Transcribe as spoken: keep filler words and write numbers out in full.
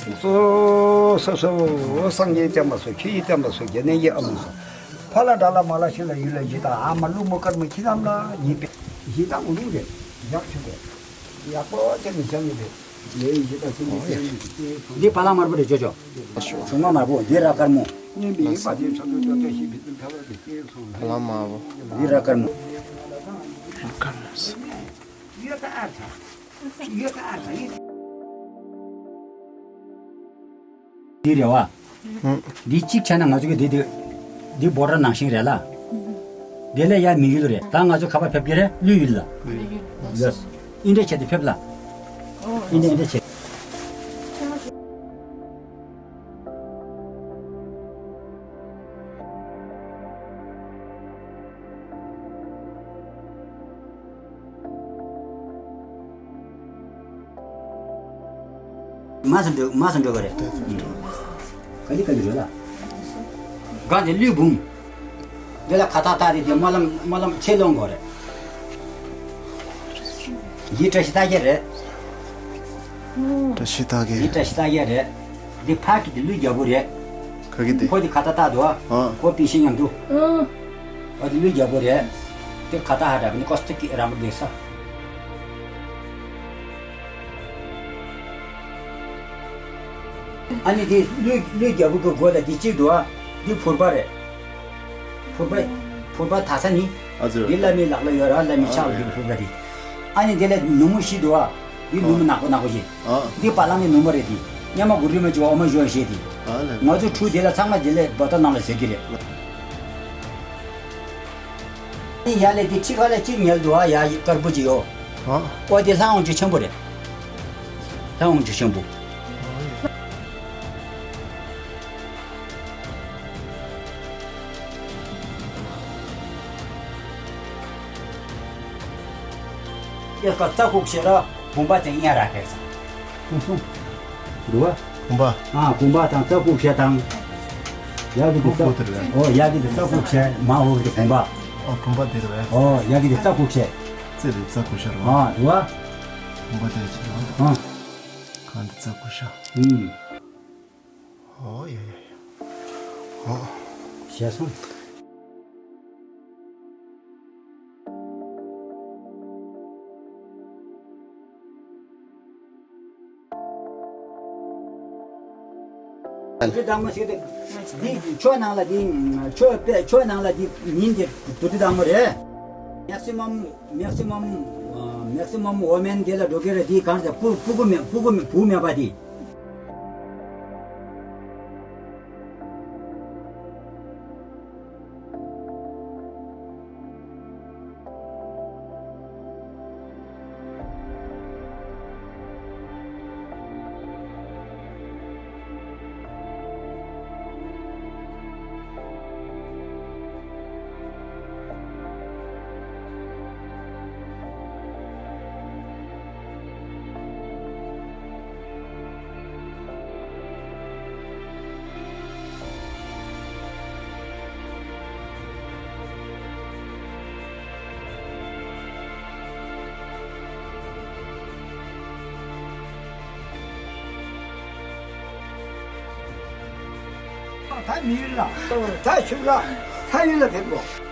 སོ་སོ་སོ། སངས་རྒྱས་བསྟན་པ་སོགས། ཆོས་ཡི་བསྟན་པ་སོགས། རྒྱལ་བསྟན་གྱི་ཨ་མ་སོགས། ཕ་ལ་དགྲ་ལ་མ་ལ་ཞིང་ལ་ཡུལ་ལ་གཞིས་དང་། ཨ་མ་ཀླུ་མོ་དཀར་མོ་ཁྱི་ནམ་ལ་ཡིན་པས། གཞིས་དང་འུ་རུ་རེད། ཡག་ཆུ་རེད། ཡག་པོ་བྱས་ནས་བཞག་ཡོད་རེད། ལས་གཞིས་དང་ཆུ་མོ་ཨོ་ཡ། ཆེན་མོ་འདི་བ་ལང་དམར་པོ་རེད་ཅོ་ཅོ། ཞུང་མ་དམར་པོ། འདི་ར་དཀར་མོ། སྔོན་པའི་བ་དན་ཚོགས་འདུ་ཅོ་ཅོ་ཞིག་བི་དུ་ཐ་བ་དུ་སྐྱེས་སོང་། བ་ལང་དམར་པོ། འདི་ར་དཀར་མོ། ར་དཀར་མོ་ཟེར། ཡོད་ད་ཨ་ད། ཡོད་ད་ཨ་ད་ཡིན། འདི་རེད་བ། ཧུམ། འདི་གཅིག་བྱས་ན་ང་ཚོ་གི་འདི་འདི། འདི་བོ་ར་ནང་བཞིན་རེད་ལ། དེ་ལས་ཡ་མི་ཡུལ་རེད། ད་ང་ཚོ་ག་པར་ཕེབས་ཀྱི་རེད། ཀླུ་ཡུལ་ལ། ཀླུ་ཡུལ། ལགས། ཨིན་འདྲ་བྱས་ཏེ་ཕེབས་ལ། ཨིན་འདྲ་ཨིན་འདྲ་བྱས། མ་སུ་འགྲོ་མ་སུ་འགྲོ་གི་རེད། ག་ལི་ག་ལི་རེད་ལ། གང་དེ་ཀླུའི་འབུམ། འདི་ལ་ཁ་བཏགས་བཏགས་ཏེ་དེ་སྨོན་ལམ་སྨོན་ལམ་ཆེ་ལོང་དགོས་རེད། འདི་བཀྲ་ཤིས་རྟགས་བརྒྱད་རེད། བཀྲ་ཤིས་རྟགས་འདི་བརྒྱད། བཀྲ་ཤིས་རྟགས་བརྒྱད་རེད། འདི་ཕ་གི་དེ་ཀླུའི་རྒྱལ་པོ་རེད། ཁ་གི་དེ། ཁོ་དེ་ཁ་བཏགས་བཏགས་འདུག་ཨ། ཨ། ཁོ་པི་ཤིང་ཡང་འདུག་ཨ། ཨ་དེ་ཀླུའི་རྒྱལ་པོ་རེད། དེ་ཁ་བཏགས་ཧ་འདྲ་གི་ནི་ཀོ་སྟི་ཀི་རམ་པ་འདུག་ས། ཨ་ནི་དེ་ཀླུ་ཀླུ་རྒྱལ་པོ་གི་མགོ་ལ་འདི་གཅིག་འདུག་ཨ། འདི་ཕུར་པ་རེད། ཕུར་པ། ཕུར་པ་དག་ས་ནི། ཨ་ཙི། འདི་བླ་མའི་ལག་ལ་ཡོད་ར། བླ་མའི་ཕྱག་ལ་འདི་ཕུར་པ་དེ། ཨ་ནི་འདི་ལ་ནུབ་མོ་བཞི་འདུག་ཨ། འདི་ནུབ་མོ་ནག་པོ་ནག་པོ་ཞིག་ཨ། འདི་བ་ལང་གི་ནུབ་མོ་རེད་དེ། གཉའ་མ་གུ་རུ་མ་ཅིག་འོ་མ་བཞོ་ཞེས་དེ། ཨ་ལེ། ང་ཚོ་ཕྲུ་དེ་ལ་ཚང་མ་དེ་ལས་བ་ཏ་ནང་ལ་ཟེར་གི་རེད། ཡ་ལས་དེ་ཁྲི་ཁ་ལ་གཅིག་ཉལ་འདུག་ཨ། ཡ་དཀར་པོ་ཅིག་ཡོད། ཨ། ཨོ་དེ་ལྷ་དབང་ཕྱུག་ཆེན་པོ་རེད། ལྷ་དབང་ཕྱུག་ཆེན་པོ། ཡ་ཀ་རྩ་ཁུག་ཤེ་ར་བུམ་པ་ཅན་ཡ་ར་ཕེབས་ས། གསུང་གསུང་། འདུག་བ། གུམ་པ། ཨ་གུམ་པ་དང་རྩ་ཁུག་ཤེ་དང་། ཡ་གི་དེ་རྩ། ཁུག་དེ་རེད། ཨོ་ཡ་གི་དེ་རྩ་ཁུག་ཤེ་མ་འོ་གི་དེ་གུམ་པ། ཨོ་གུམ་པ་དེ་རེད། ཨོ་ཡ་གི་དེ་རྩ་ཁུག་ཤེ། རྩེ་དེ་རྩ་ཁུག་ཤེ་རེད། ཨ་འདུག་བ། གུམ་པ་དེ་ཆེ་རེད། ཨ། གང་དེ་རྩ་ཁུག་ཤེ། ཨུམ། ཨོ་ཡ་ཡ་ཡ། ཨོ། ཞེས་གསུངས། དེ་དང་མོ་ཞིག་དེ། འདི་ཆོས་ནང་ལ་འདི། ཆོས་དཔེ་ཆོས་ནང་ལ་འདི་ཉིན་དེ་དུ་དྲི་དང་མོ་རེད། མེག་སི་མམ་མེག་སི་མམ་མེག་སི་མམ་ཝོ་མེན་དེ་ལ་འགྲོ་གི་རེད། དེ་གང་ཟེར་སྤུ་སྤུ་གུ་མེད། སྤུ་གུ་མེད། བུ་མེད་པ་དེ། ད་མི་ཡུལ་ལ། ད་ཆུ་ལ། ད་ཡུལ་ལ་ཕེབས་གོ།